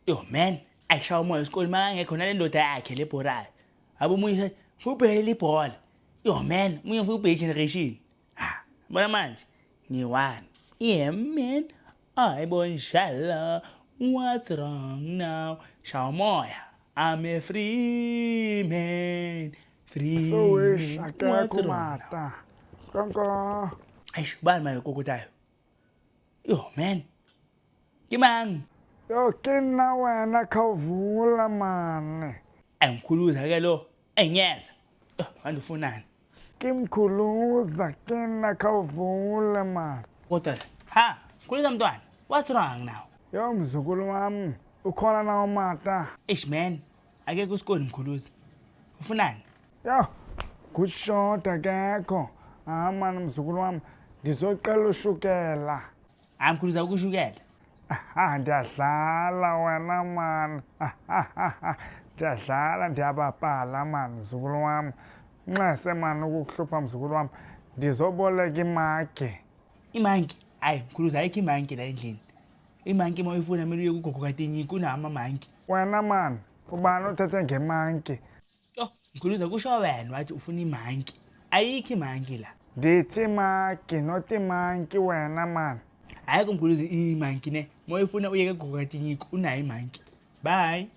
Yo man, ayishaya umoya esikoleni makangekho nale ndoda yakhe le bhorayo. Abo omunye ubhekele ibhola. Yo man, omunye ufuna ubheke generation. Ha, bona manje ngiyi-one. Yeah man, ayibonjalo. What's wrong now? Shaya umoya. I'm a free man. Free So wish man. akekho What's wrong now? mata. Konko. Eish, ubani manje kokotayo? Yo man. Ke mang? Yo ke nna wena khawuvula mane. Angikhuluza ke lo. Engiyeza. Yo, manje ufunani? Ke mkhuluza ke nna khawuvula mane. Kodwa ha, khuluza mntwana. What's wrong now? Yo mzukulu wami ukhona na umata. Eish man, akekho usikoni mkhuluza. Ufunani? Yo kushoda akekho. Ah mani mzukulu wami ndizocela ushukela. Hayi mkhuluza ukushukela. Ah ndiyadlala wena mani. Ndiyadlala ndiyababhala mani mzukulu wami. Nxese mani ukukuhlupha mzukulu wami. Ndizoboleka imagi. Imanki. Hayi mkhuluza ayikho imanki la endlini. Imanki uma uyifuna kumele uye kugogo kaTinyiki unama manki. Wena mani ubani othethe ngemanki? Yo, mkhuluza kusho wena wathi ufuna imanki. Ayikho imanki la. Ndithi magi not imanki wena mani. Hayi kumkhuluza imanki ne. Uma uyifuna uye kugogo kaTinyiki unayo imanki. Bye.